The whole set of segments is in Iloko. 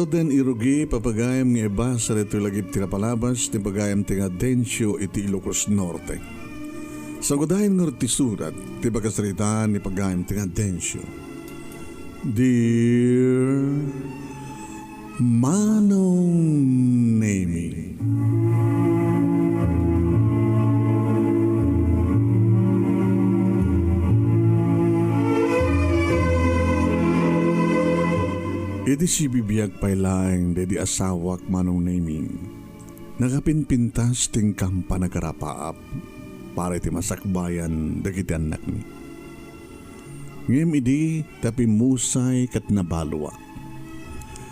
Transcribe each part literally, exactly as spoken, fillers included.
Den irugi, papagayam nga ibasa ditoy lagip ti napalabas ni pagayam ti nga Dencio iti Ilocos Norte. Sangudayen ngarud ti surat ti pakasaritaan ni pagayam ti nga Dencio. Dear Manong Nemi. Idi sibibiag pay laeng daydi asawak, Manong Nemi, nakapinpintas ti inkam panagarapaap para iti masakbayan dagiti annakmi. Ngem idi ta pimmusay ket nabaluak,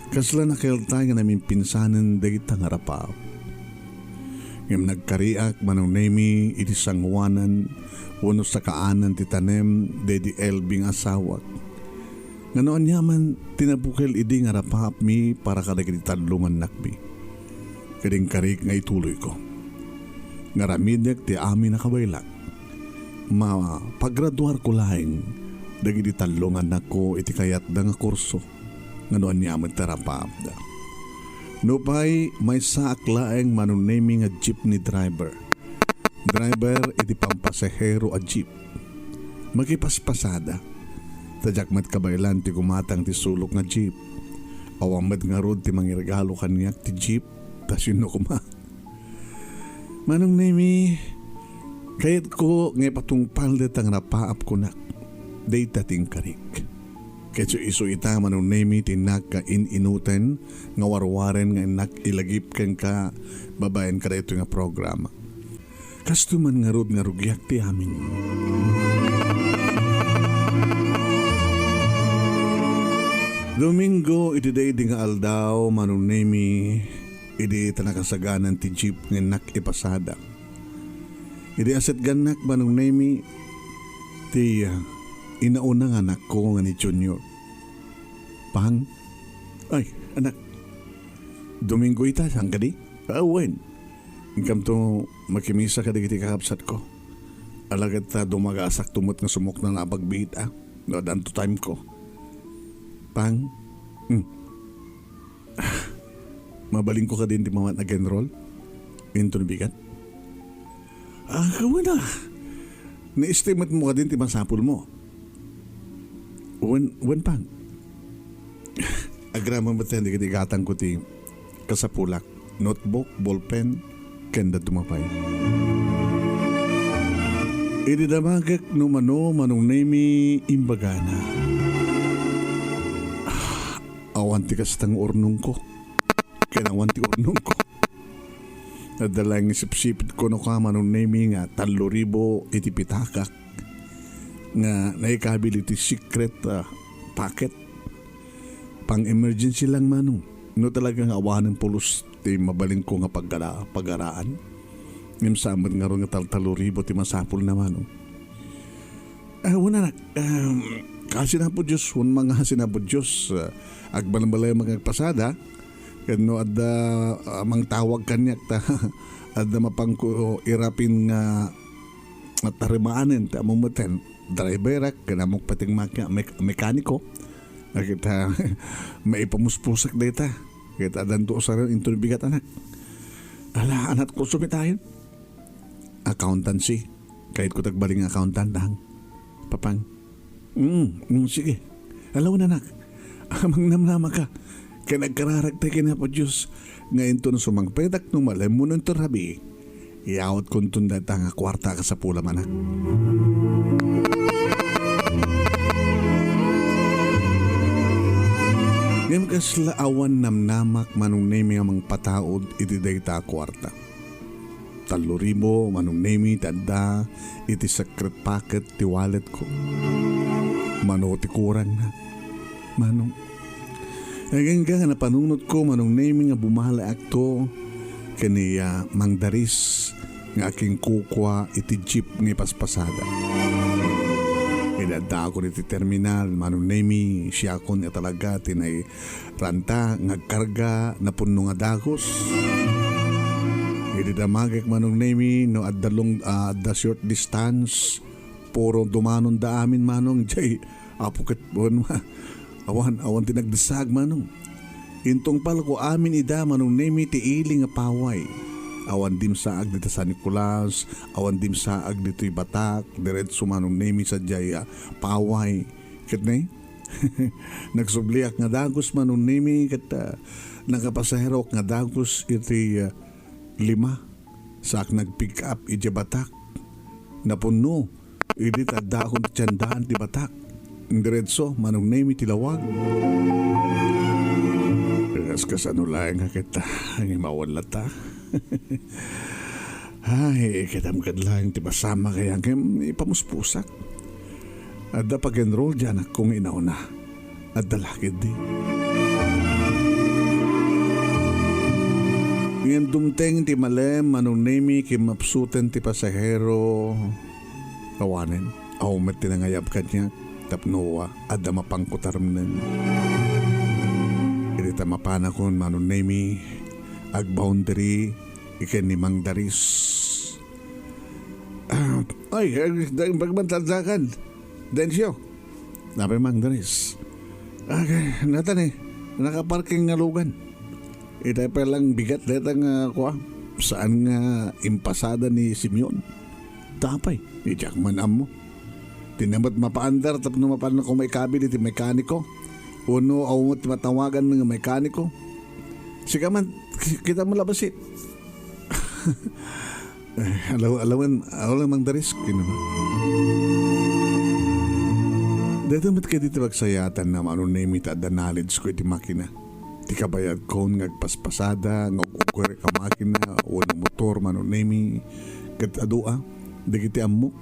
kasla nakeltay nga namimpinsanen dayta nga rapaap. Ngem nagkariak, Manong Nemi, iti sanguanan wenno sakaanan ti tanem daydi Elving asawak. Nga no aniaman ti nabukel idi nga rapaapmi para kadagiti tallo nga annakmi. Ket inkarik nga ituloyko. Nga aramidek ti amin a kabaelak. Mapagraduarko laeng dagiti tallo nga annakko iti kayatda nga kurso nga no ania met ti rapaapda. Nupay, maysaak laeng, Manong Nemi, nga jeepney driver. Driver iti pampasahero a jeep. Makipaspasada. Ta diak met kabaelan ti gumatang ti sulok nga jeep. Awan met ngarud ti mangiregalo kaniak ti jeep. Ta sino koma? Manong Nemi, kayatko nga ipatungpal dayta nga rapaap kunak. Dayta ti inkarik. Ket isu ita, Manong Nemi, ti innak nga in-inuten nga warwaren nga innak ilagip kenka babaen kadaytoy nga programa. Kastoy man ngarud nga rugiak ti amin. Domingo iti daydi nga aldaw, Manong Nemi, idi ta nakasaganan ti jeep nga innak ipasada. Idi asetgannak, Manong Nemi, ti, ah, inauna nga anakko nga ni Junior. Pang? Ay, anak. Domingo ita, saan kadi? Ah, wen. Inkamto makimisa kadagiti kakabsatko. Alagad ta dumagasak tumot nga sumukna na a pagbiit, ah. No, addanto time ko. Pang? Hmm. Mabalinko kadin ti mamat nag-enroll? Inton bigat? Ah, kawana. Na-estimate mo kadin ti masapul mo? Wen, wen pang. Agraman met ti gatangko ti kasapulak. Notebook, ballpen, ken dadduma pay. Idi damagek no mano, Manong Nemi, imbagana. Ah, awan ti kasta nga urnongko. Ken awan ti urnongko. Adda laeng nga sipsipitko no ka, Manong Nemi, nga tallo ribu iti pitakak nga naikabil iti secret, ah, packet. Pang-emergency lang, Manong. No talaga nga awanen pulos ti mabalinko nga paggala-, paggaraan. Ngem saan met ngarud nga taltallo ribu ti masapulna, Manong. Ah, wen, anak, um, kaasi na Apo Dios, wen mangasi na Apo Dios, ah, agbalbaliwak nga agpasada, ken no adda, ah, mangtawag kaniak ta, adda mapanko irapin nga, nga tarimaanen, ta ammom met, driverak, ken ammok pati nga maki-, mek-, mekaniko, ket, ah, maipamuspusak dayta, ket addanto usaren inton bigat, anak. Ala, anak, kurso met ayon. Accountancy. Kayatko ti agbalin nga accountant, dang. Papang. Mm, mm, sige. Alaw na, anak. Mangnamnama ka. Ken agkararagta ken Apo Dios nga inton sumangpetak no malem wenno inton rabii, iyawatkonton dayta nga kuarta a kasapulam, anak. Ngem kasla awan namnamak, Manong Nemi, a mangpataud iti dayta a kuarta. Tallo ribu, Manong Nemi, ti adda iti secret pocket ti walletko. Mano ti kurangna, Manong? Agingga nga napanunotko, Manong Nemi, nga bumaliakto ken ni, ah, Mang Daris nga akinkukua iti jeep nga ipaspasada. Idi addakon iti terminal, Manong Nemi, siakon nga talaga ti nai- ranta nga agkarga napunno nga dagus. Idi damagek, Manong Nemi, no adda long, ah, adda short distance, puro dumanonda amin, Manong, jay, apo ket, wen, awan, awan ti nagdessag, Manong. Intungpalko amin ida, Manong Nemi, ti ili nga paway. Awan dimsaag dita San Nicolas, awan dimsaag ditoy Batak, diretso, Manong Nemi, sadiay, ah, paway. Ket ne? Nagsubliak nga dagus, Manong Nemi, ket, ah, nakapasaheroak nga dagus iti, ah, lima. Saak nag-pick up idiay Batak. Napunno idi ta addaakon ti tiendaan ti Batak. Diretso, Manong Nemi, ti lawag. Kas-, kasano laeng nga ket, ah, nga imawan latta. Ay, kitam kad laeng ti pasamak, kaya ngem ipamuspusak. Adda pag-enroll diay anakko nga inauna. Adda la ketdi. Ngem dumteng ti malem, Manong Nemi, kimmapsuten ti pasahero. Awanen, awan met ti nangayab kaniak tapno adda mapangko taremnen. Idi ta mapanakon, Manong Nemi, ag-boundary ken ni Mang Daris. Ah, ay, ay, da-, bagman taddakan. Dencio. Napay Mang Daris. Okay, natan eh. Nakaparking nga lugan. Itay pa lang bigat deta nga, kua, saan nga impasada ni Simeon. Tapay, diak man ammo. Di na met mapaandar tapno mapan ko maikabil iti mekaniko. Wenno awan met matawagan nga mekaniko. Sika man, ki-, kita mo labasit. Eh, alaw-, alawen, alawen, Mang Daris, kinuna. Dayta met kadi ti pagsayaatan na, Manong Nemi, ta adda knowledge ko iti makina. Ti kabayadkon nga agpaspasada, nga ug-uger a makina, wenno motor, Manong Nemi, ket adu a, dagiti ammok.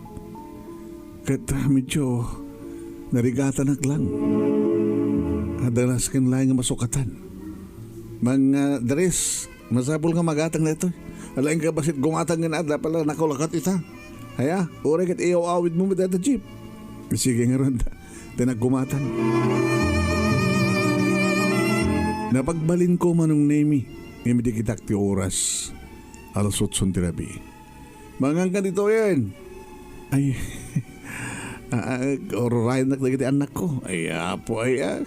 Ket, ah, medyo narigatanak lang. Adda nasken laeng nga masukatan. Mang, ah, Daris, masapul nga magatang daytoy. Alaen ka bassit gumatang nga adda pala nakulakat ita. Aya, uray ket iyaw-awid mo dayta jeep. Sige ngarud, ti naggumatang. Napagbalinko, Manong Nemi, ngem idi kitak ti oras, alas otso ti rabii. Mangan ka ditoyen. Ay, ah, ah, ururayennak dagiti annakko. Ay, apo, ay, ah.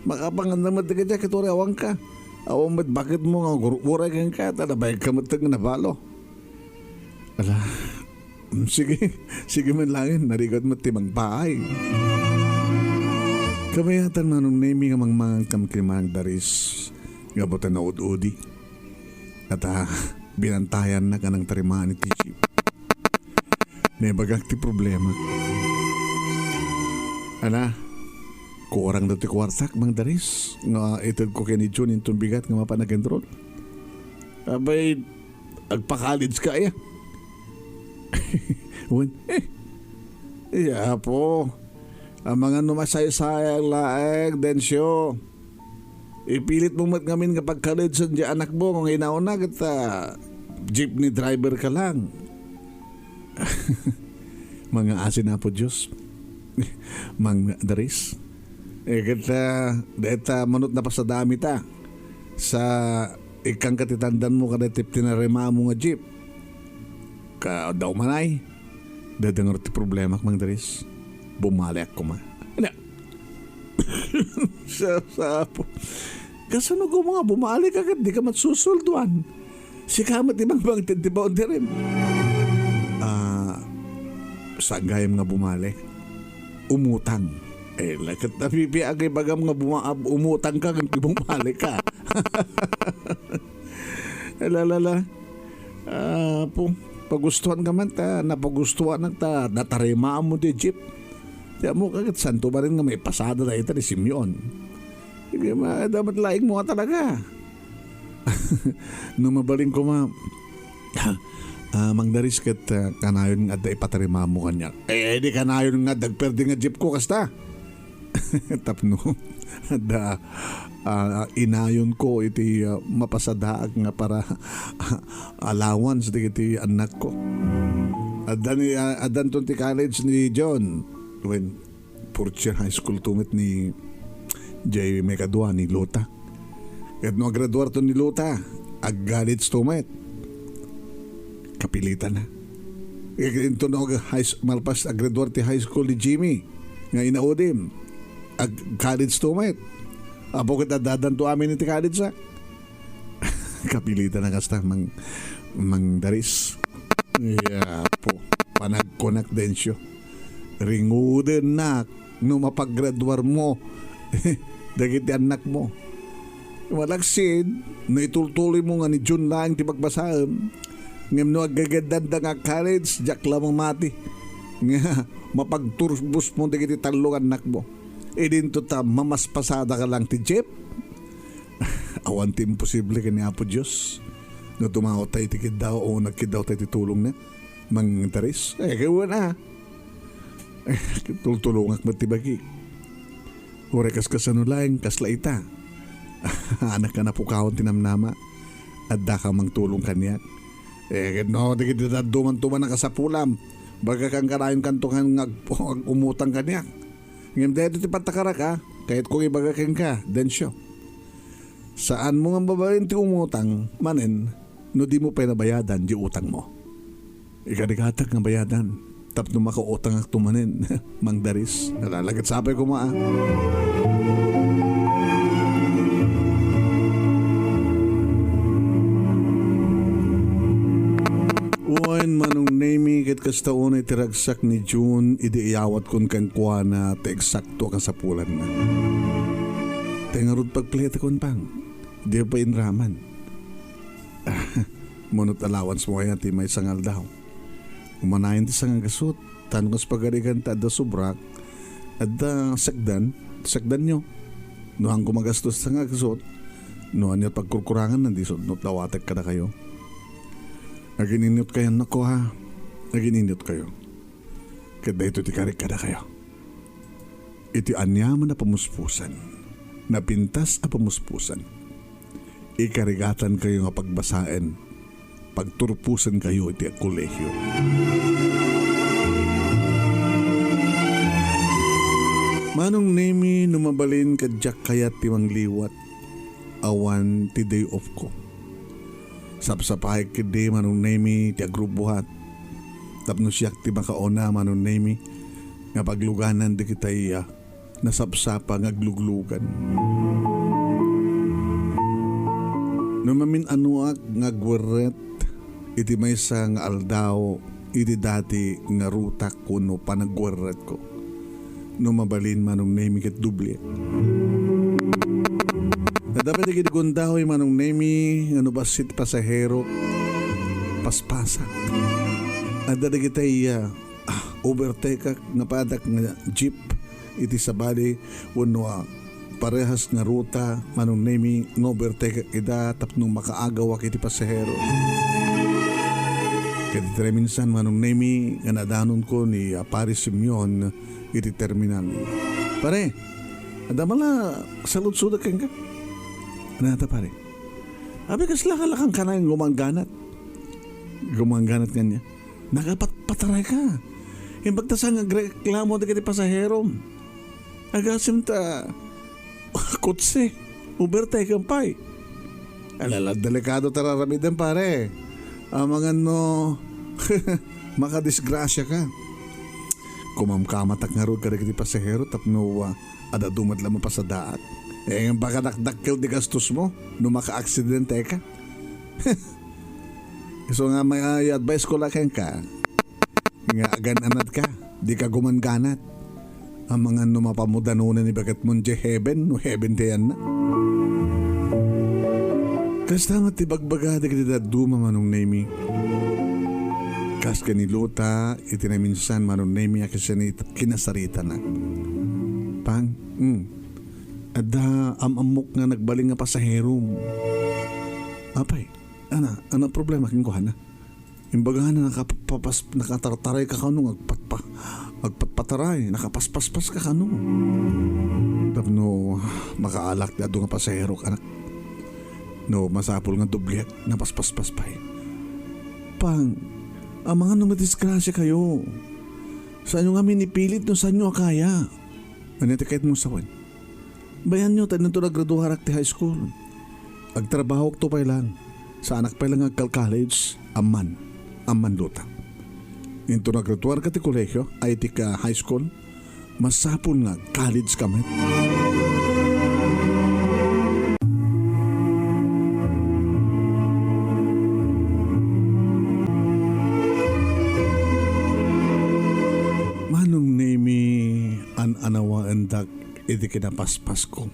Makapangan na met dagiti ket uray awanka. Awan met baketmo nga gur-, uray kenka, ta nabayagka met nga nabalo. Ala, mm, sige, sige man laeng, narigat met ti mangpaay. Kabayatan, Manong Nemi, nga mangmangan kam ken Manang Daris, gapu ta naud-udi. Ata, binantayannak a nangtarimaan iti jeep. Naibagak ti problema. Ala, kurang daw ti kuartak, Mang Daris, nga itedko ken ni Jun inton bigat nga mapan ag-enroll. Abay, agpa-college ka, aya? Wen, eh, iya, apo. Amangan no masaysayang laeng, Dencio. Ipilit mo met ngamin nga pagkaledsyon di anakmo nga inauna ket, ah, jeepney driver ka lang. Mga asin, Apo Dios. Mang Daris. Eh, ket, ah, deta manut napasadami ta. Sa ikkan ka ti tandanmo kadagiti tinaremamo nga jeep. Ka daw manay. Dadangor ti problemak, Mang Daris. Bumaliak koma. Ano? Sa, sa apo. Kasano ko mga bumalik ka ket di ka matsusulduan? Sika met ti mangbangted ti boundaryem. Ah, saan gayam nga bumalik? Umutang. Eh, laket na pipiag ibagam nga buma-, umutang ka, ngem ti bumalik ka. Ala, ala, ala. Ah, pu-, pagustuhan ka man ta, napagustuhan ta, natarima mo ti jeep. Ti ammo ka ket santo baren nga maipasada dayta ni Simeon. Sige, ma-, dapat laing mo nga talaga. No mabalin ko, ma-, ah, Mang Daris ket, ah, kanayon nga adda ipatarima mo kaniak. Eh, di kanayon nga adda agperdi nga jeep ko, kasta. Tapno adda, ah, inayon ko iti, ah, mapasadaak nga para allowance dagiti annakko. Adda ni, ah, addanton ti college ni John. Wen, fourth year high school to met ni Jay, maikadua ni Lota. Ket no agraduarton ni Lota, ag-college to met. Kapilitan na. Ket inton no ag-, high s-, malpas agraduar ti high school ni Jimmy, nga inaudim, ag-college to met. Apo, ket addadanto amin iti college, a? Kapilitan a kasta, Mang, Mang Daris. Yapo, panagkunak, Dencio. Ringudennak no mapagraduar mo dagiti annakmo. Malaksid, no itultuloy mo nga ni June laeng ti pagbasaem, ngem no aggageddanda nga college, diak la mamati nga mapagturbos mo dagiti tallo nga annakmo. Idinto ta mamaspasada ka lang ti jeep. Awan ti imposible ken ni Apo Dios. No tumawat tayo iti kiddaw o nagkiddaw tayo iti tulongna, Mang Daris, eh, kawan a. Tultulongak met ti bagik. Uray kas kasano laeng, kasla ita. Anak ka napukawan ti namnama. Adda ka mangtulong kaniak. Eh, ket no, dagiti dadduman tuman a kasapulam. Baga kan kanayon kanto kan nga ag-, ag-, umutang kaniak. Ngem dayto ti patakarak, a. Kayatko ibaga kenka, Dencio. Saan mo nga mabalin ti umutang manen no di mo pay nabayadan di utang mo. Ikarigatak nga bayadan tapno makautangakto manen, Mang Daris. Nalalagat sapay koma, a. Wen, Manong Nemi, ket kasta unay ti ragsak ni June idi iyawatkon kenkuana ti eksakto a kasapulanna. Ti ngarud pagpletakon, Pang, di pay inraman. Munot allowance mo aya ti maysa nga aldaw. Umanayon ti sangagasut, ta no kas pagarigan ta adda sobrak, adda sekdan, sekdanyo. No haanko magastos ti sangagasut, no ania pagkurkurangan, nandisot no lawatek kadakayo. Agin-inyot kayo, nako, ha? Agin-inyot kayo. Ket daytoy ti karik kadakayo. Iti aniaman a pamuspusan, napintas a pamuspusan, ikarigatan kayo nga pagbasaen, pagturposen kayo iti kolegio. Manong Nemi, no mabalin, ket diak kayat ti mangliwat. Awan ti day off ko. Sapsapaek ketdi, Manong Nemi, ti agrubuhat. Tapno siak ti makauna, Manong Nemi, nga pagluganan dagitay a nasapsapa nga agluglugan. No mamin-anoak nga agwerret iti maysa nga aldaw, iti dati nga rutak wenno panagwerretko. No mabalin, Manong Nemi, ket doble. Adda pay dagiti gundaway, Manong Nemi, nga no bassit pasahero, paspasak. Adda dagitay, ah, ah, overtake nga padak nga jeep iti sabali wenno, ah, parehas nga ruta, Manong Nemi, nga overtake ida tapno makaagawak iti pasahero. Ket iti naminsan, Manong Nemi, nga nadanonko ni, ah, Pare Simeon iti terminal. "Pare, adda man la saludsodek kenka?" "Ania ta, pare?" "Apay, kasla ka la kankanayon gumangganat?" "Gumangganat ngania?" "Nakapatpataray ka. Imbag ta saan nga agreklamo dagiti pasahero. Agasem ta kotse, overtake pay." "Ala, delikado ti ar-aramidem, pare. Amangan no makadisgrasia ka." Kumamkamatak ngarud kadagiti pasahero tapno, ah, adda dumadla mapasadaat. "Eh, baka dakdakkel ti gastos mo no makaaksidente ka." Isu nga may, ah, i-advise ko la kenka nga agan-anad ka, di ka gumangganat. Amangan no mapamudanonen ibagat mo diay heaven, no heaven ti ayanna. Kasta met ti bagbaga dagiti dadduma, Manong Nemi. Kas ken ni Luta, iti naminsan, Manong Nemi, a kinasarita-, kinasaritanak. "Pang, hmm, adda am-ammok nga nagbalin nga pasaherom." "Apay, ana, ana problema kenkuana?" "Imbagana, nakapapas-, nakatartaray ka kano nga agpatpa-, agpatpataray, nakapaspaspas ka kano. Tapno makaalak ti adu nga pasahero, anak. No masapul nga dobliak, napaspaspas pay." "Pang, amangan no madisgrasia kayo. Saanyo ngamin ipilit no saanyo a kaya." "Ania ti kayatmo sawen?" "Bayanyo ta idinto nagraduarak ti high school. Agtrabahokto pay lang. Saanak pay lang nga agkal-college. Amman, amman, Luta. Idinto nagraduarka ti kolehio, ay, ti ka high school, masapul nga college ka met." iti kinapaspasko.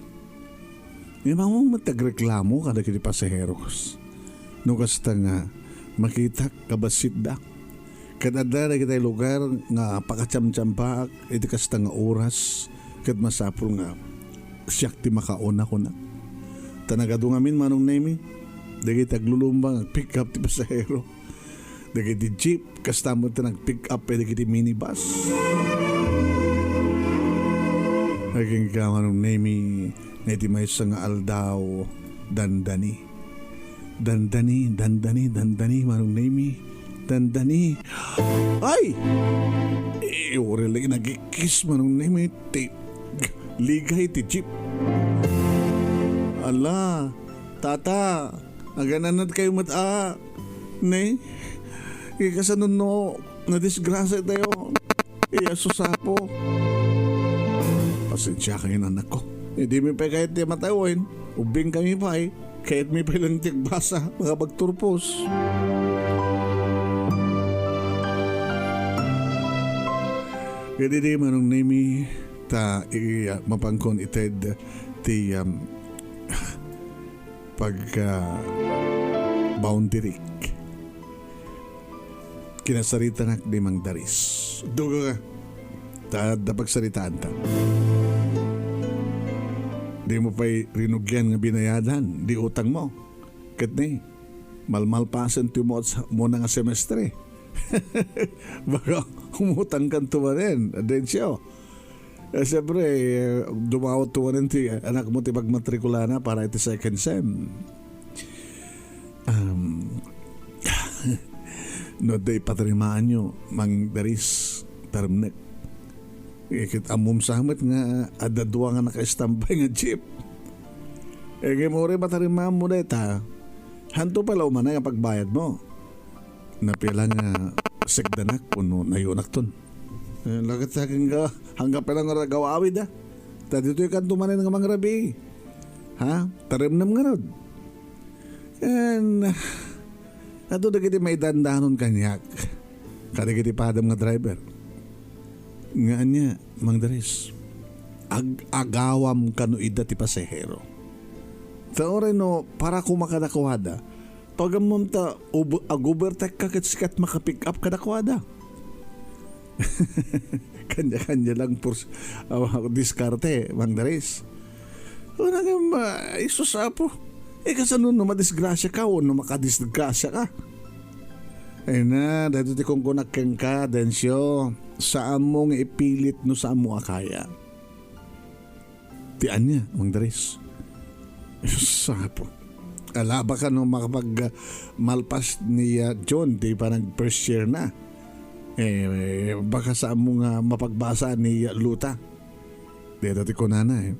Ngem ammom met ti agreklamo kadagiti pasaheros. No kasta nga makitak nga bassitda, ket adda dagiti lugar nga pakatiamtiambaak iti kasta nga oras, ket masapul nga siak ti makauna, kunak. Ta nagadu ngamin, Manong Nemi, dagiti aglulumba nga pick up ti pasahero. Dagiti jeep, kasta met ti nag-pick up dagiti minibus. Agingga, Manong Nemi, nga iti maysa nga aldaw, dandani. Dandani, dandani, dandani, Manong Nemi. Dandani. Ay! Iwari lagi nagikis, Manong Nemi, ti ligay ti jeep. Ala, tata, agananat kayo met a. Ne? Ikasano no nadisgrasya tayo? Iya, susapo. Pasensya kayo, anak ko. Hindi mi pa kayat ti matawen. Ubing kami pa eh. Kayat mi pa lang tiagbasa. Mga pagturpos. Kaya di Manong Nemi, ta i-, ah, mapangkon ited ti, um, pagka boundary. Kinasaritanak di Mang Daris. Duga ka. Ta, da pagsaritaanta. Di mo pa'y rinugian nga binayadan, di utang mo. Ket ni, malmalpasen ti mo, mo na nga semestre. Baka umutang kan tumanen, Adencio. Eh, siyempre, eh, dumawat tumanen ti anak mo ti pagmatrikulana para iti second sem. Um, no, da ipatarimaanyo, Mang Daris, taremnek. Eh, ket ammom sa met nga adda dua nga nakaistambay nga jeep. Eh, ngem uray matarimaanmo dayta, hanto pay la umana nga pagbayad mo. Napila nga sekdanak wenno nayonakton. Eh, laket sa akin ka, hangga pay lang nga ragawawid, ah. Ta ditoy kanto manen nga mangrabi. Ha? Taremnem ngarud. Ken, ato dagiti maidandanon kaniak. Kadagiti padam nga driver. Nga ania, Mang Daris, ag-agawam kano ida ti pasahero. Ta uray no, para kuma kadakuada, pagammom ta ub-, ag-overtake ka ket sikat maka-pick up kadakuada. Kanya-kanya lang purs-, ah, diskarte, Mang Daris. Wala nga ma-, isus, Apo. Eh, kasano no madisgrasya ka o no makadisgrasya ka? Ay na, dayto ti kunkunak kenka, Dencio. Saan mo nga ipilit no saan mo a kaya. Ti ania, Mang Daris? Sapo. Ala, baka no makapag, ah, malpas ni, ah, John, ti panag first year na. Eh, baka saan mo nga mapagbasa ni, ah, Luta. Deta ti kunana, eh.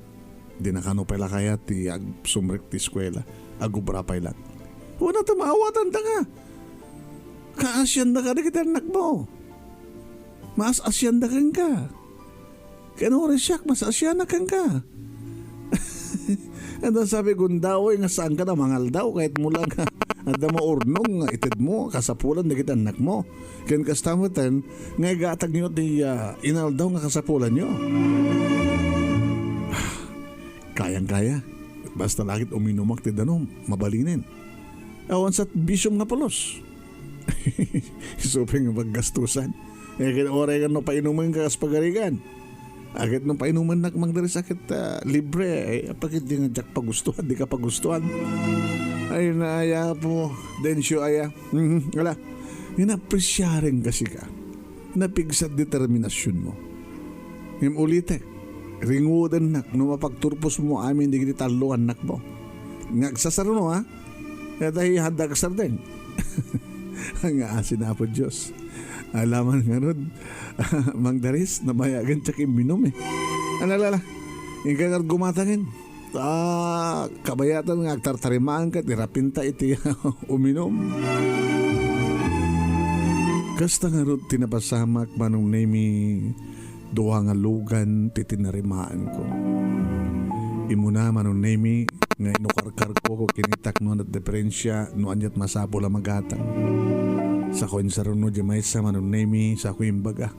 Di na kano pala kaya ti agsumrek ti eskwela. Agubra pay lang. Wala ta maawatan ta ka. Kaasian da ka dagiti anak mo. Maas-asian da kenka. Ken uray siak, masaasianak kenka. Anda sabi, gundaway nga saan ka na mangaldaw, kahit mo lang, adda maurnong nga ited mo, kasapulan dagiti anak mo. Ken kasta metten, nga igatag nyo ti, ah, inaldaw nga kasapulan nyo. Kayang-kaya. Basta lakit uminumak ti danum, mabalinen. Awan sa bisyom nga pulos. Isu pay nga paggastusan. Eh, ket uray nga no painumen ka kas pagarigan. Aket no painumen nak Mang Daris aket, ah, libre. Ay, apakit di nga diak pagustuhan, di ka pagustuhan. Ay, na, aya po. Densyo, aya. Mhm, ala. Inapresiaren kasi ka. Napigsa ti determinasyonmo. Ngem ulitek, ringudennak no mapagturpos mo amin digiti tallo nga annakmo. Nga agsasaruno, ha? Dayta ihanda ka sardeng. Nga asin Apo Dios. Alaman ngarud, Mang Daris, nabayagan ti imminum, eh. Ala, ala, ala. Inka ngarud gumatangen. Ah, kabayatan nga agtartarimaan ket irapinta iti uminum. Kasta ngarud ti napasamak, Manong Nemi, dua nga lugan ti tinarimaanko. Immuna, Manong Nemi, nga inukarkarko ken itak no adda diferensia no aniat masapul a magatang. Sako insaruno di maysa, Manong Nemi, sako imbaga.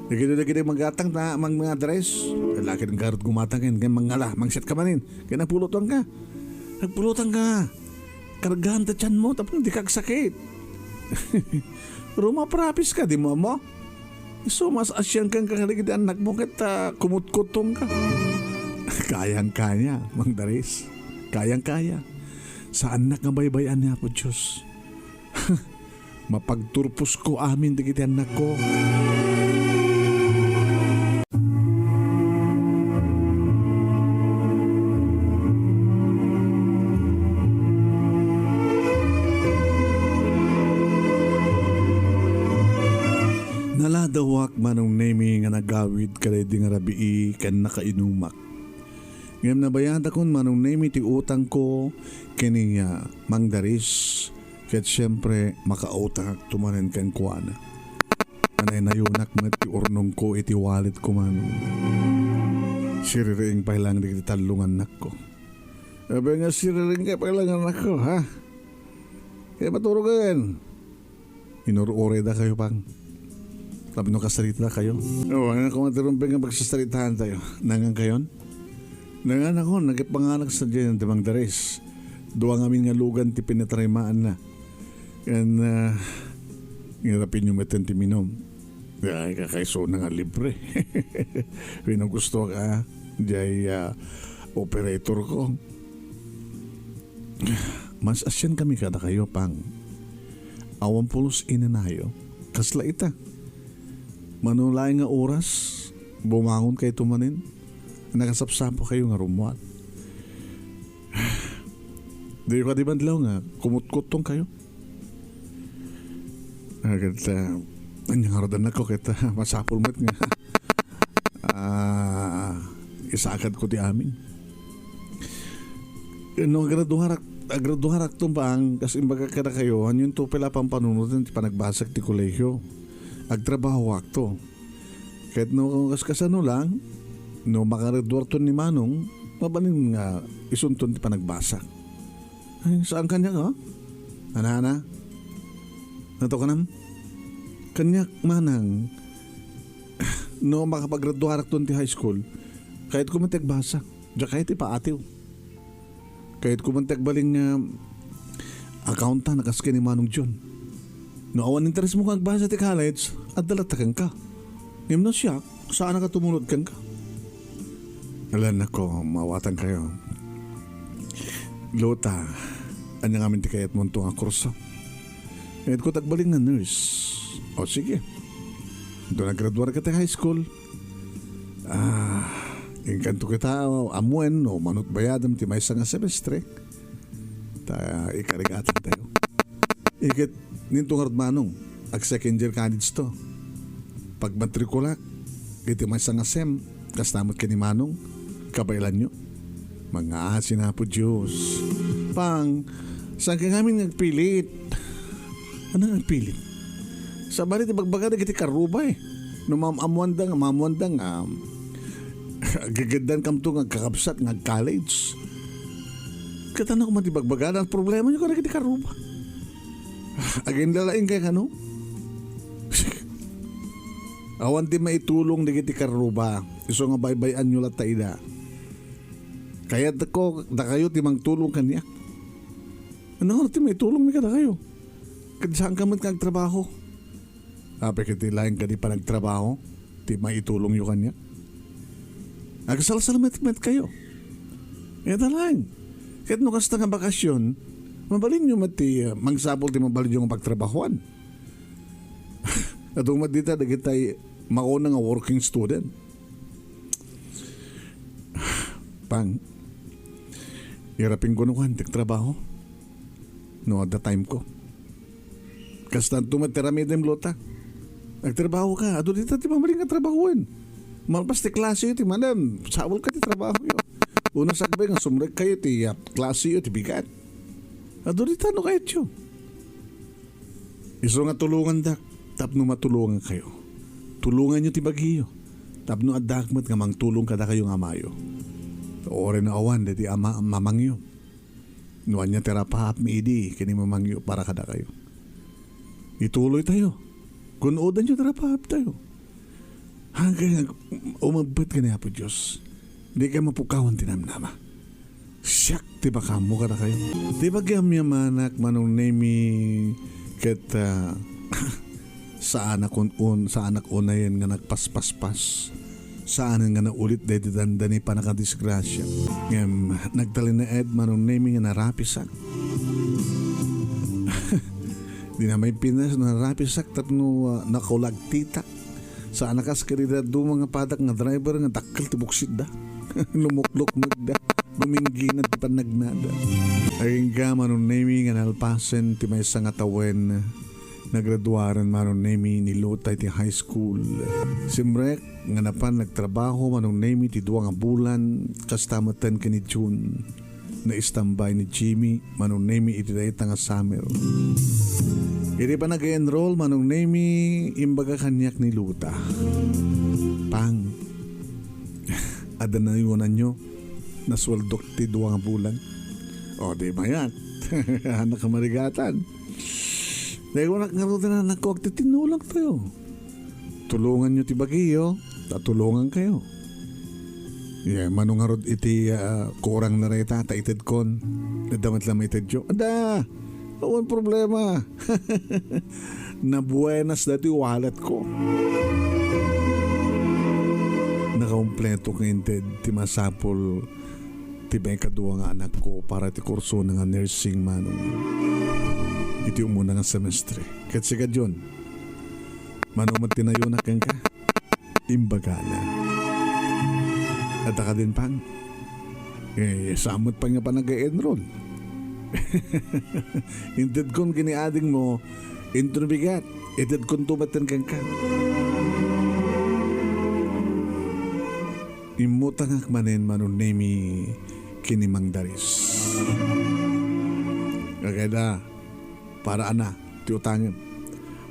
Dagiti, dagiti manggatang ta, mang-, mga dress. Laki ng garot gumatang ken, ken mangngala, mangset ka manin. Ken nagpulutan ka. Nagpulutan ka. Kargaan ta tiyan mo, tapno di ka agsakit. Rumaprapis ka, di mo ammo? Isu mas asyan kan ka kadagiti anak mo ket, ah, kumutkutong ka. Kayang-kaya, Mang Daris. Kayang-kaya. Saannak nga baybay-an ni Apo Dios. Mapagturposko amin dagiti annakko. Naladawak, Manong Nemi, nga nagawid kadaydi nga rabii ken nakainumak. Ngem nabayatakon, Manong Nemi, ti utangko ken ni, ah, Mang Daris. Ket siempre, makautangakto manen kenkuana. Manaynayonak met ti urnongko iti walletko man. Siriring pay lang dagiti tallo nga annakko. Abay nga siriring ka pay lang, annakko, ha? Kaya maturogen. Inur-uray da kayo, Pang. Tapno kasarita da kayo. Oh, ano kung matirumpeng nga pagsasaritaan tayo? Nangan kayon? Nangan ako, nakipanganak sa diyan ti Mang Daris. Dua ngamin nga lugan ti pinatarimaan na. Ken, ah, ngirapin yung metten ti minom. Ay, kakaiso na nga libre. Pino gusto ka, jay, ah, operator ko. Mas asyan kami kada kayo, Pang. Awan pulos inanayo. Kasla ita. Manulay nga oras, bumangon kayo tumanin. Nakasapsapa kayo nga rumuat. Di ko di bandlaw nga, kumutkutong kayo. Ah, ket, ah, anya nga rudan ako, ket, ah, masapul met nga, ah, isakad ko ti amin. No, agraduarak, agraduarak to, Pang, kas imbaga kada kayo, anian to pala pampanunoten ti panagbasak ti kolehiyo. Agtrabahoak to. Ket no, kas kasano lang, no, makagraduar to ni Manong, mabalin nga isunton ti panagbasak. Ay, saan kaniak, ha? Ana, ana? Nato kanam? Kaniak manang, no makapagraduarak ton ti high school, kayat ko man ti agbasa. Diak kayat ti paatiw. Kayat ko man ti agbalin nga accountant a kas ken ni Manong John. No awan interes mo nga agbasa ti college, adda latta kenka. Ngem no siak, saan a tumulod kenka. Alanako, mawatan kayo. Lota, anya ngamin ti kayatmonto nga kurso? Kayat ko ti agbalin nga nurse. O sige. Do naggraduar ka ti high school. Ah, inkanto kita, ammuen no manut bayadem ti maysa nga semestre. Ta ikarigatan tayo. Iket ninto ngarud Manong, ag second year college to. Pagmatrikulak, iti maysa nga sem, kasta met ken ni Manong, kabaelanyo. Mangaasi na Apo Dios. Pang, saan ka ngamin nga agpilit? Ano nga agpilit? Sabali ti bagbaga dagiti karruba eh. No mam-, ammuanda nga, mamuanda nga, um, agageddan kamto nga agkakabsat nga ag-college. Katana ko man ti bagbaga, ang problema nyo kadagiti karruba. Agin lalaing kay kano? Awan ti maitulong dagiti karruba. Isu nga baybay-an nyo latta ida. Kayat ko, dakayo ti mangtulong kaniak. Ano nga ti maitulong mi kadakayo? Ket saan ka met nga agtrabaho? Apay ket ti laeng kadi panagtrabaho ti maitulongyo kaniak? Agsalsalmetmet kayo. Ita laeng. Ket no kasta nga bakasyon, mabalinyo met ti, uh, mangsapul ti mabalinyo nga pagtrabahoan. Adu met dita dagitay mauna nga working student. Pang, irapin ko no kuan ti trabaho. No, at the time ko. Kastanto met ti aramidem, Lota. Agtrabaho ka. Adu dita ti mabalin nga trabahoen. Malpas ti klase ti manen, saol ka ti trabaho yo. Una sakbay nga sumrek kayo ti, ah, klase yo ti bigat. Adu dita no kayatyo. Isu nga tulongandak tapno matulongan kayo. Tulongan yo ti bagiyo. Tapno addak met nga mangtulong kadakayo nga amayo. Uray no awan daydi ama, mamangyo. No ania ti rapaap mi idi ken ni mamangyo para kadakayo. Ituloy tayo. Kun-odanyo ti rapaap tayo. Hanggang umabbet ken ni Apo Dios. Dika mapukawan ti namnama. Siak ti makaammo kadakayo. Ti pagyamyamanak, Manong Nemi, ket, ah, saanak un-, un-, saanak unayen nga nagpaspaspas. Saanen nga naulit daydi dandani pannakadisgrasia. Ngem, nagtalinaed, Manong Nemi, nga narapisak. Di na may Pinas, narapisak tapno, ah, nakulagtitak. Saan a kas kadagiti dadduma nga padak nga driver nga dakkel ti buksitda. Lumuklukmegda. Guminggina ti pannagnada. Agingga, Manong Nemi, nga nalpasen ti maysa nga tawen. Nagraduaren, Manong Nemi, ni Lota iti high school. Simrek nga napan nagtrabaho, Manong Nemi, ti dua nga bulan, kasta metten ken ni June. Naistambay ni Jimmy, Manong Nemi, iti dayta nga summer. Iti panag-enroll, Manong Nemi, imbaga kaniak ni Luta, "Pang, adda nayonanyo, nasueldok ti dua nga bulan." O, di mayat. Anak a marigatan. Dayta kunak ngarud, anakko, agtitinulongtayo. Tulonganyo ti bagiyo, ta tulongankayo. Yeah, mano ngarud iti, ah, kurang na dayta, ta itedkon. Adda met la maitedyo. Adda! Awan problema. Nabuenas dati wallet ko. Nakakompleto nga inted ti masapul ti maikadua nga anakko para ti kursona nga nursing, Manong. Iti umuna nga semestre. Ket sika, Jun, mano met ti nayonak kenka? Imbagana. Adda kadin, Pang? Eh, saan met pay nga panag-enroll? Intedkon ken ni adingmo, inton bigat, itedkonto metten kenka. Immutangak manen, Manong Nemi, ken ni Mang Daris. Agayda, para ana ti utangem.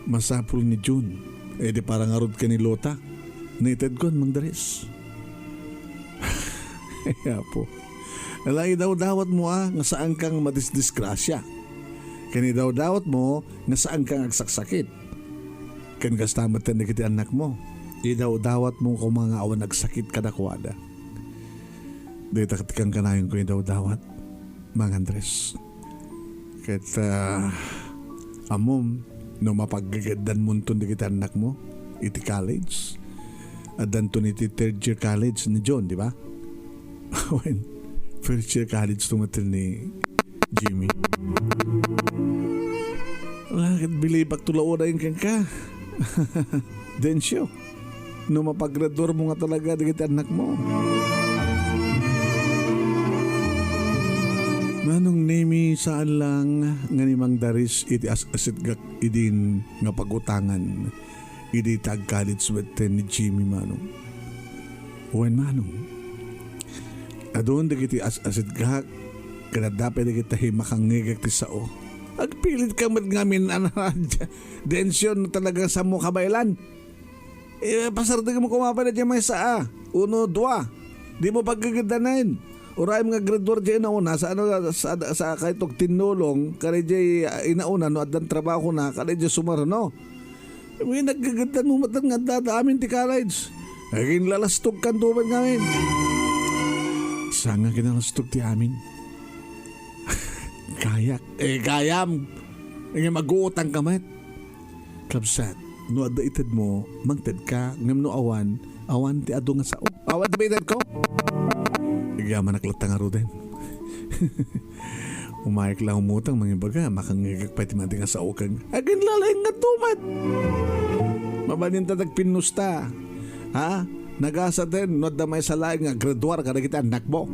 Masapul ni June. Eh, di para ngarud ken ni Lota. Naitedkon, Mang Daris. Ay, Apo. Ala, idawdawatmo, a, nga saan kang madisdisgrasya. Ken idawdawatmo nga saan kang agsaksakit. Ken kasta metten dagiti annakmo. Idawdawatmo koma nga awan agsakit kadakuada. Dayta ket kankanayon ko idawdawat, Mang Andres. Ket, ah, ammom, no mapaggegedanmonton dagiti annakmo iti college, addanton iti third year college ni John, di ba? Wen, first year college to metten ni Jimmy. Ala, ket bilibakto la unay kenka, Dencio, no mapagraduarmo nga talaga dagiti annakmo. Manong Nemi, saan lang nga ni Mang Daris iti as-asetgak idin nga pagutangan idi ta agkalids metten ni Jimmy, Manong. Wen, Manong, adun dagiti as-asetgak, ken adda pay dagiti makangngegak ti sao. Agpilitka met ngamin, ana, Dencio, no talaga saanmo kabaelan. Eh, pasardengmo koma pay daydiay maysa a, uno, dua. Dimo paggegedanen. Uray nga graduar diay inauna, sa ano, sa, sa kayto tinnulong, kari diay, ah, inauna, no addan trabaho na, kari diay sumaruno. Wen, naggegedanmo met nga adda amin ti college. Aginlalastogkanto met ngamin. Saan nga kinalastog ti amin? Kayak. Eh, kayam. Ngem aguutangka met. Kabsat, no adda itedmo, mangtedka, ngem no awan, awan ti adu nga sao. Awan ti maitedko. Agyamanak latta ngaruden. Umayek la umutang, mangibaga, makangngegak pay ti madi nga sao ken. Aginlalaing nga tumat. Mabalin ta nagpinnusta. Ha? Nagasaten no adda maysa laeng nga graduar kadagiti annakmo.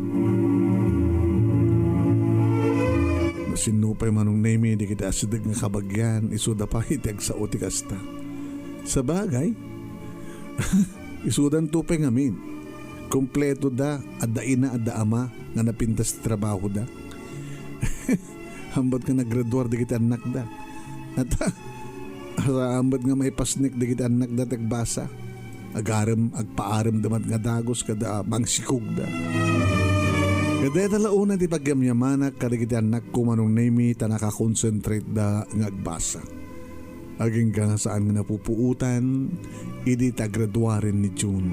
No sinno pay, Manong Nemi, dagiti asideg nga kabagian, isuda pay ti agsao ti kasta. Sabagay, isudanto pay ngamin. Kompleto da, adda ina, adda ama, nga napintas ti trabahoda. Hambat nga naggraduar dagiti annakda. At, asa hambat nga maipasnek dagiti annakda ti agbasa. Agarem, agpaarem da met nga dagus kada mangsikogda. Ket dayta la unay ti pagyamyamanak kadagiti annakko, Manong Nemi, ta nakakonsentrate da nga agbasa. Agingga nga saan nga napupuotan idi ta graduaren ni June.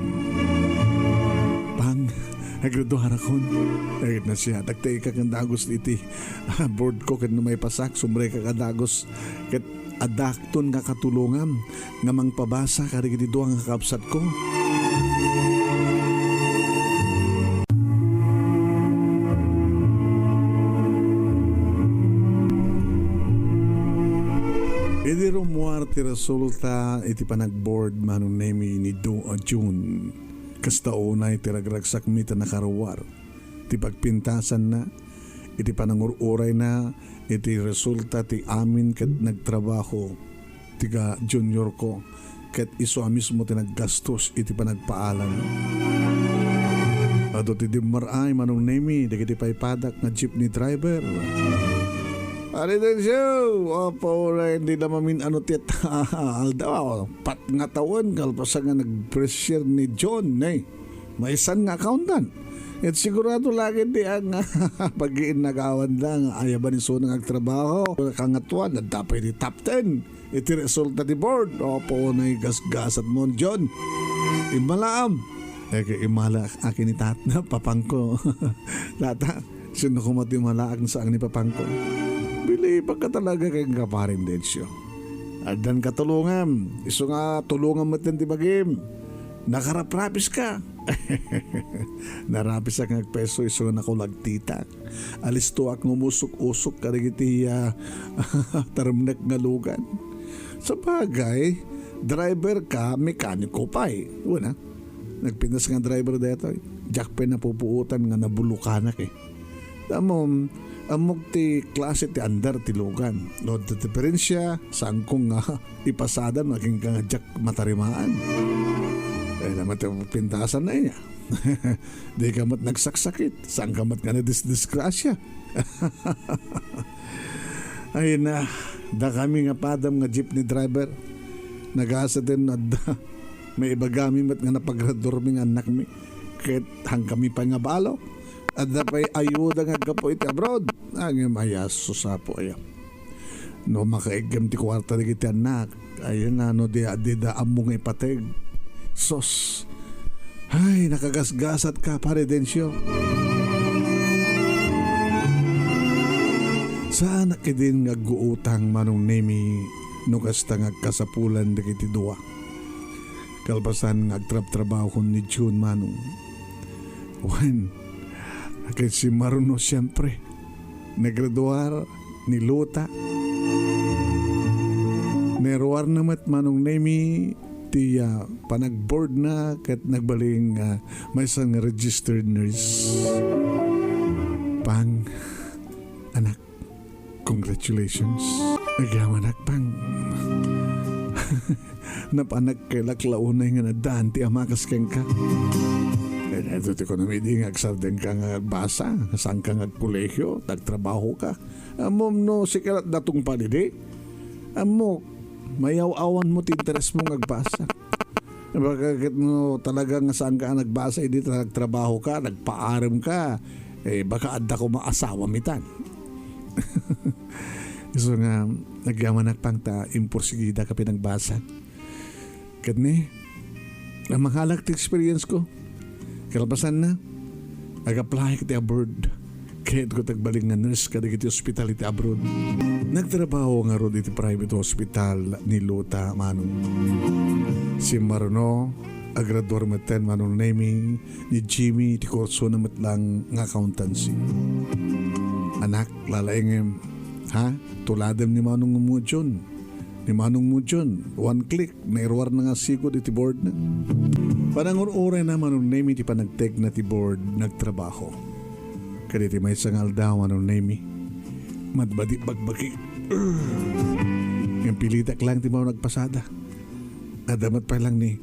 Pang, agraduarakon. Agid na siya, tagtaika ken dagus iti board ko ken no maipasak, sumreka ka dagus. Ket adakton nga katulongam nga mangpabasa kadagiti dua nga kakabsatko. Idi rummuar ti resulta iti panagboard, Manong Nemi, ni Do-, June, kasta unay ti ragragsakmi ta nakaruar ti pagpintasanna iti panangur-urayna iti resulta ti amin ket nagtrabaho ti ka-junior ko, ket isu a mismo ti naggastos iti panagpaalam. Adu ti dimmaray, Manong Nemi, dagiti paypadak nga jeepney driver. Pare Densyo, apo, uray, hindi na mamin-ano ti aldaw. Pat nga tawen, kalpasan nga nag-pressure ni John, eh. Maysan nga accountant. Ket sigurado lagi ti ang pag-iinnagawanda nga ayaban isuna nga agtrabaho. Kangatuan, adda pay ti top ten. Iti resulta ti board. Apo, unay gasgasat mo, John. Immalaam. Eh, kay immala akin ni tat-, papangko. Tata, sino ko mati malaak sa ang ni papangko? Bili, pagkatalaga kay nga parin, Densyo. Addan katulongam. Isu nga tulongam met ti bagim. Nakaraprapis ka. Narapisak nga agpeso isu nga nakulagtitak. Alistoak nga umusok-usok kadagiti, ah, taremnek nga lugan. Sabagay, driver ka, mekaniko pay. Wala. Nagpintas nga driver daytoy. Diak pay napupuotan nga nabulukanak, eh. Ammom, ammok ti klase ti andar ti lugan. No, ti diferensya, saan ko nga ipasada no agingga nga diak matarimaan. Ay, naman ti pintasan na iya. Di ka met nagsaksakit. Saan ka met nga nadisdisgrasya? Ay na, dakami nga padam nga jeepney driver. Nagasaden adda. Maibagami met nga napagraduarmi nga annakmi. Ket hangkami pay nga balo. Adda pay ayuda nga aggapu iti abroad. Ngem ay, Apo, aya. No makaiggem ti kuarta dagiti annak, ay na, no di, dida ammo nga ipateg. Sos. Ay, nakagasgasat ka, Pare Densyo. Saanak idin nga agguutang, Manong Nemi, no kasta nga agkasapulan dagiti dua. Kalpasan nga agtrabtrabahon ni June, Manong. Wen, ket si Maruno, siempre, nagraduar ni Luta. Nairuarna met, Manong Nemi, ti, ah, panagboardna ket nagbalin nga maysa nga registered nurse. Pang, anak, congratulations. Agyamanak, Pang. Napanak kay laklaunay nga naddaan ti amakas kenka. Ket ito ti kunam idi nga agsardengka nga agbasa, saanka nga agkolehiyo, nagtrabahoka. Ammom no sika lat datong palidi? Ammok, mayaw-awan mo ti interes mo nga agbasa. Baka ket no talaga nga saanka a nagbasa idi ta nagtrabahoka, nagpaaremka, eh, baka adda koma asawam itan. Isu nga, agyamanak, Pang, ta imporsigidaka pay nga agbasa. Ket ni, a, mangalak ti experience ko. Kalpasanna, ag-apply iti abroad. Ket ko ti agbalin nga nurse kadagiti ospital iti abroad. Nagtrabaho ngarud iti private hospital ni Luta, Manong. Si Maruno, agraduar metten, Manong Nemi, ni Jimmy, ti kursona met lang nga accountancy. Anak, lalaingem, ha? Tuladem ni Manong Mujon. Ni Manong Mujon, one click, nairuarna nga sigud iti boardna. Panangur-urayna, Manong Nemi, ti panagtekna ti board, nagtrabaho. Kaditi maysa nga aldaw, Manong Nemi, madmadi bagbagi. Ngem pilitak lang ti mao nagpasada. Adda met pay lang ni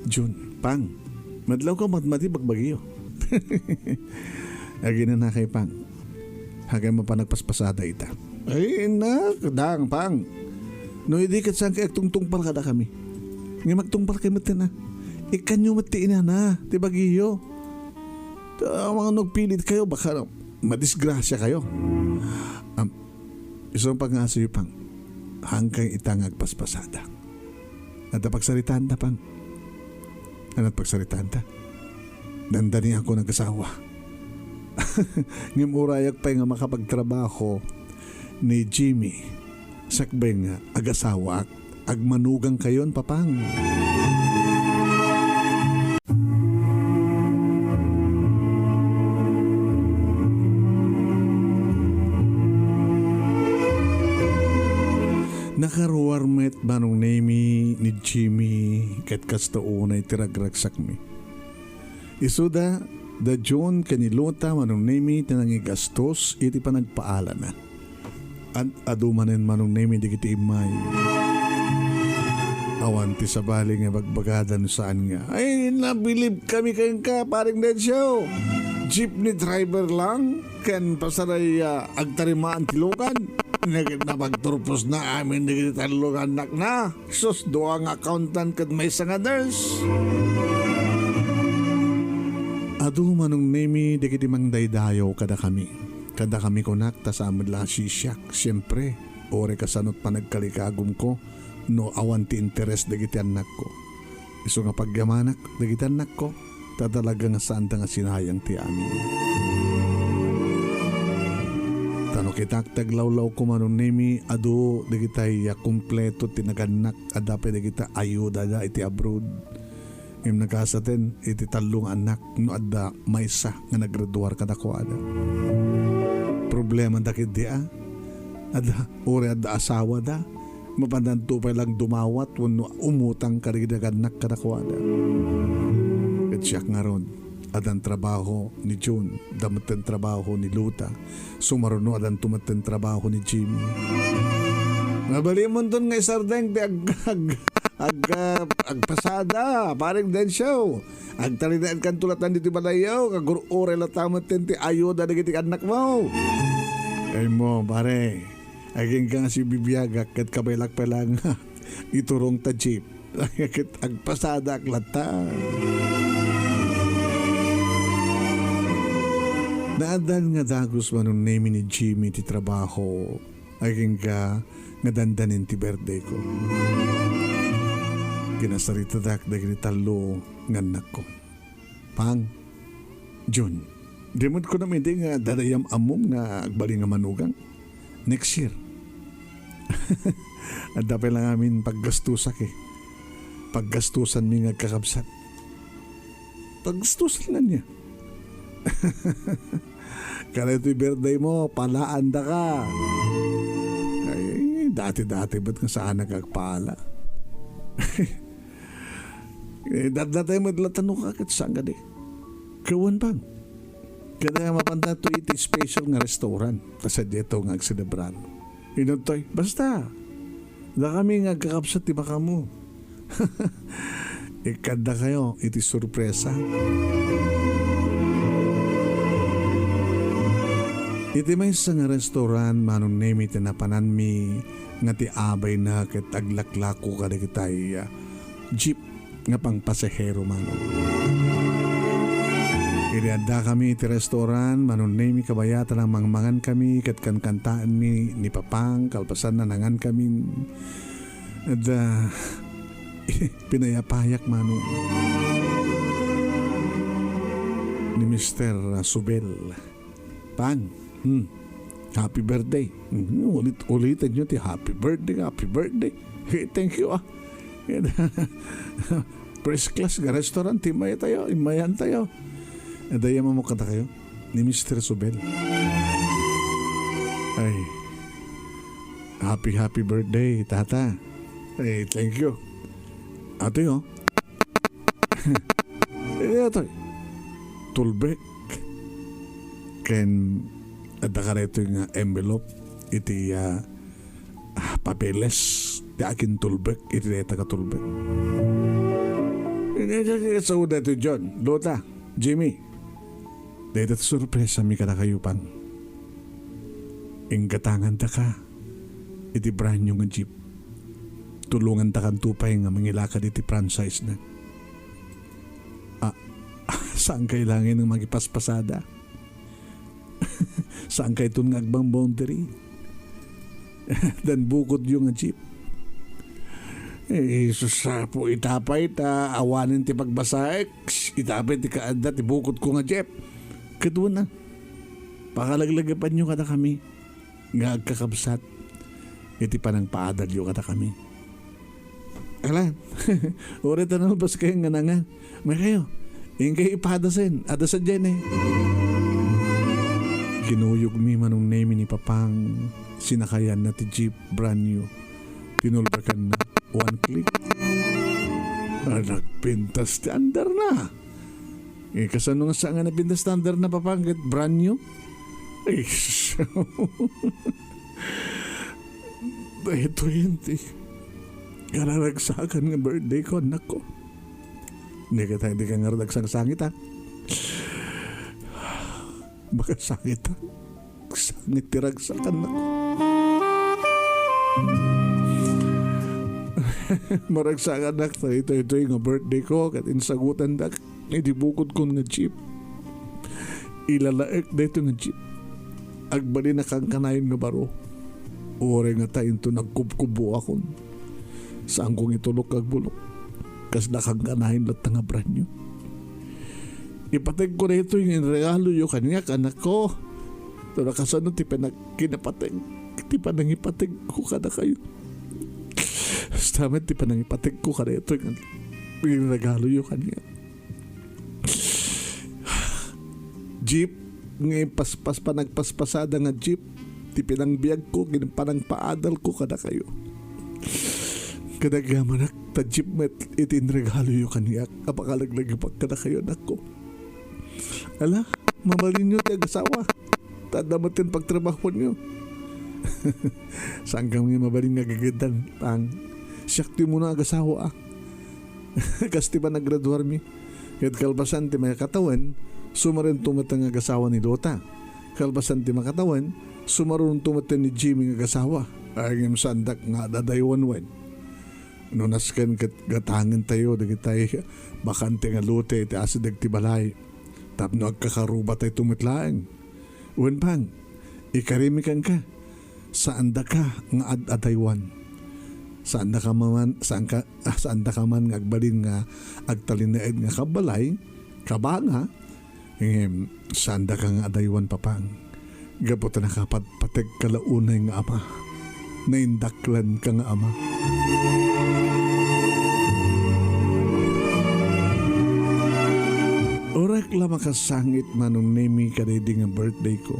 June, Pang, madlaw ka, madmadi bagbagiyo. Aginana kay Pang. Hagan mapan nagpaspasada ita. Ay, na, kadang, Pang. No, idi ket saan kay agtungtungpal kadakami. Nga magtungpal kay metten, a. Ikkanyo met ti inana, ti bagiyo. Ta, mga nagpilit kayo, baka madisgrasya kayo. Am, isang pag-asa yu, Pang. Hangkay ita nga agpaspasada. Adda pagsaritaanta, Pang? Ania ti pagsaritaanta? Dandaniakon agasawa. Ngem urayak pay nga makapagtrabaho ni Jimmy, sakbay nga agasawaak, agmanugangkayon, Papang. Nakaruar met, Manong Nemy, ni Jimmy, ket kasta unay ti ragragsakmi. Isuda, da June ken ni Luta, Manong Nemy, ti nangigastos iti panagpaalana. Ad-adu manen, Manong Nemy, dagiti immay. Awan ti sabali nga ibagbagada no saan nga, "Ay, nabilibkami kenka, Paring Dencio. Jeepney driver lang, ken pasaray, ah, agtarimaan ti lugan." Nagit napagturposna amin dagiti tallo nga annakna. Sus, dua nga accountant ket maysa nga nurse. Adu, Manong Nemy, dagiti mangdaydayaw kadakami. Kadakami kunak, ta saan met la a sisiak, siempre, uray kasano ti panagkalikagumko no awan ti interes dagiti annakko. Isu nga pagyamanak dagiti annakko, ta talaga nga saanda nga sinayang ti amin. Ta no kitak ti aglawlawko, Manong Nemy, adu dagitay a kumpleto ti nagannak, adda pay dagita ayudada iti abroad. Ngem nagasaten iti tallo nga annak no adda maysa nga naggraduar kadakuada. Problemada ketdi a, adda, uray adda asawada, mapandanto pay lang dumawat wenno umutang kadagiti nagannak kadakuada. Ket siak ngarud, addan trabaho ni June, adda metten trabaho ni Luta, sumaruno addanto metten trabaho ni Jimmy. Mabalimonton nga isardeng ti ag-, ag-, ag-, ah, agpasada, Paring Dencio. Agtarinaedkanto latta ditoy balayyo, agur-uray latta metten ti ayuda dagiti annakmo. Ay mo, pare, agingga nga sibibiagak ket kabaelak pay lang iturong ta jeep. Ket agpasadak latta. Naaddan nga dagus, Manong Nemy, ni Jimmy ti trabaho. Agingga nga dandanin ti birthdayko. Kinasaritadak dagiti tallo nga annakko. Pang, Jun, di met kunam idi nga dadayam ammom nga agbalin nga manugang? Next year. Adda pay lang amin paggastusak eh. Paggastusanmi nga agkakabsat. Paggastusan nga niya. Kada ito'y birthday mo, palaandaka. Ay, dati-dati ba't nga saan nagkakpala? Eh, datdatay met latta no kaket saan kadi. Kawan pang. Kada mapanda to iti special nga restaurant. Ta sadiay to nga agselebrar. Inuttoy. Basta. Dakami nga agkakabsat ti makamo. Ikkandakayo iti sorpresa. Iti maysa nga restaurant, Manong Nemy, ti napananmi nga ti abayna ket aglaklako kadagitay, ah, jeep nga pangpasahero, Manong. Idi addakami iti restaurant, Manong Nemy, kabayatan a mangmangankami ket kankantaenmi ni Papang, kalpasanna, nangankamin. Adda, pinayapayak, Manong, ni Mister Subel. Pang, hmm, happy birthday. Hmm, ulit-ulitan nyo ti happy birthday, happy birthday. Hey, thank you, ah. First class nga restaurant, ti immay tayo, immayan tayo. Adda ya mamukata kayo ni Mister Subel. Ay, happy, happy birthday, tata. Ay, thank you. Ato yo. Eh, ato. Tulbek. Ken, adda ka daytoy nga envelope. Iti, ah, ah, papeles. Ti akin tulbek. Iti dayta ka tulbek. Eh, eh, eh, eh, so, daytoy John, Lota, Jimmy. Dayta ti sorpresami kadakayo, Pang. Inggatangandaka iti brand new nga jeep. Tulongandakanto pay nga mangilakad iti franchise na. Ah, saan kay langin nga makipaspasada? Saan kayton nga agbang boundary? Dan bukodyo nga jeep. Eh, sus, apo, ita pay ta awanen ti pagbasaek. Ita pay ti kaadda ti bukodko nga jeep. Ket wen a, pakalaglagipanyo kadakami nga agkakabsat iti panangpaadalyo kadakami. Ala, uray ta nalpas kayo nga nanga. Maikayo, ingkay ipadasen, adda sadiay ne. Kinuyogmi Manong Nemi ni Papang, sinakayanna ti jeep, brand new. Tinulbakanna, one click. Ah, nagpintas ti andarna. Eh, kasano nga sa nga nagpintas ti andarna, Papang, ket brand new? Eh, daytoy ti kararagsakan nga birthday ko, anakko. Di ka tayo, di ka nga ragsangsangit, ha? Baka sangit, ha? Sangit ti ragsakan, anakko. Maragsakan, anak, ta itoy nga birthday ko, ket insagutandak iti bukodkon nga jeep. Ilalaek daytoy nga jeep. Agbalin a kankanayon nga baro. Uray ngata inton agkubkubbuakon. Saanko nga itulok nga agbulok. Kasla kankanayon latta nga brand new. Ipategko daytoy nga inregaloyo kaniak, anakko. Pero kasano ti panag-, kinapateg, ti panangipategko kadakayo. Basta met ti panangipategko kadaytoy nga inregaloyo kaniak. Jeep, nga paspas, panagpaspasada nga jeep, ti pinangbiagko, ken panangpaadalko kadakayo. Kadagyamanak, ta jeep met iti inregaloyo kaniak, a pakalaglagipak kadakayo, anakko. Ala, mabalinyo ti agasawa. Ta adda met ti pagtrabahoanyo. Saan kami mabalin nga gagiddan, Pang? Siak ti umuna agasawa, a. Kas ti panaggraduarmi. Ket kalpasan ti makatawen, sumaruno met nga agasawa ni Lota. Kalpasan ti makatawen, sumaruno met ni Jimmy nga agasawa. Ay, ngem saandak nga ad-adaywan wen. No nasken ket gatangentayo dagitay bakante nga lote iti asideg ti balay tapno agkakarubatayto met laeng. Wen pang, ikarimi kenka, saandaka nga ad-adaywan. Saandaka man, saanka, ah, saandaka man nga agbalin nga agtalinaed nga kabbalay, kabanga, Ngem, saandaka nga adaywan, Papang. Gapu ta nakapatpategka la unay nga ama. Naindaklanka nga ama. Uray la makasangit, Manong Nemi, kadaydi nga birthday ko.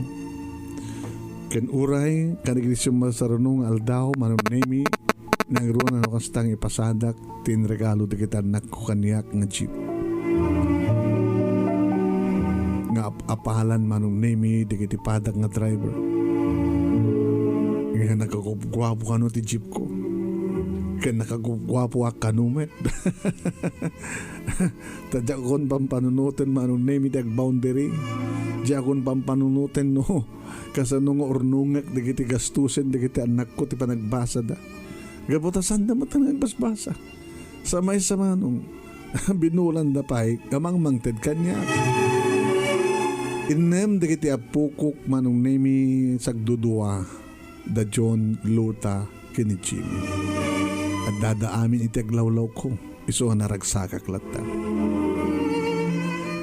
Ken uray, kadagiti summaruno nga aldaw, Manong Nemi, nangruna no kasta nga ipasadak ti inregalo dagiti annakko kaniak nga jeep. Nga ap-apalan, Manong Nemi, dagiti padak nga driver. Nga nakagupguapo kano ti jeep ko. Ken nakagupguapoak kano met. Ta diakon pampanunoten, Manong Nemi, ti agboundary. Diakon pampanunoten no kasano nga urnongek dagiti gastusen dagiti annakko ti panagbasada. Gapu ta saanda met nga agbasbasa. Sa maysa, Manong, binulanda pay nga mangmangted kaniak. Innem dagiti appokok, Manong Nemi, sagdudua, da John, Lota, ken ni Jimmy. Addada amin iti aglawlawko, isu a naragsakak latta.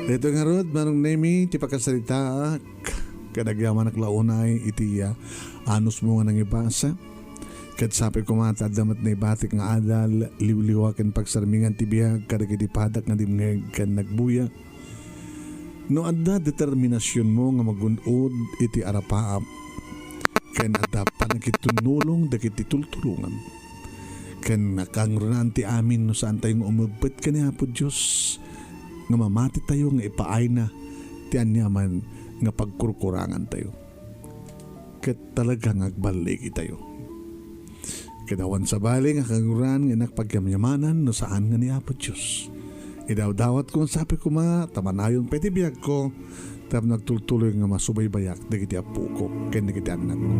Daytoy ngarud, Manong Nemi, ti pakasaritaak, ket agyamanak la unay iti, ah, anusmo nga nangibasa. Ket sapay koma ta adda met naibatik nga adal, liwliwa ken pagsarmingan ti biag kadagiti padak nga dimngeg ken nagbuya. No adda determinasionmo nga magun-od iti arapaap, ken adda pannakitunnulong dagiti tultulongam, ken nakangrunaan ti amin no saantayo nga umebbet ken ni Apo Dios nga mamatitayo nga ipaayna ti aniaman nga pagkurkurangantayo. Ket talaga nga agballigitayo. Ket awan sabali nga kangrunaan nga innak pagyamyamanan no saan nga ni Apo Dios. Idawdawatko nga sapay koma ta manayon pay ti biagko tapno agtultuloy nga masubaybayak dagiti appokok ken dagiti annakko.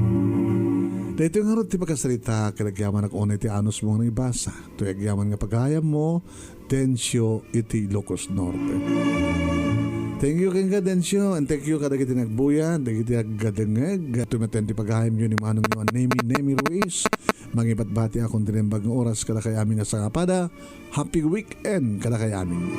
Daytoy ngarud ti pakasarita ket agyamanak unay ti anusmo nga naibasa. Toy agyaman nga pagayammo, Tencio iti Ilocos Norte. Thank you, Ken Gadencio, and thank you kadagiti nagbuya, dagiti aggadengeg, tumaten ti pagayamyo ni Manong Yuan Nemi, Nemi Ruiz. Mangibatbati akon ti naimbag nga oras kadakay amin nga sangapada. Happy weekend kadakay amin.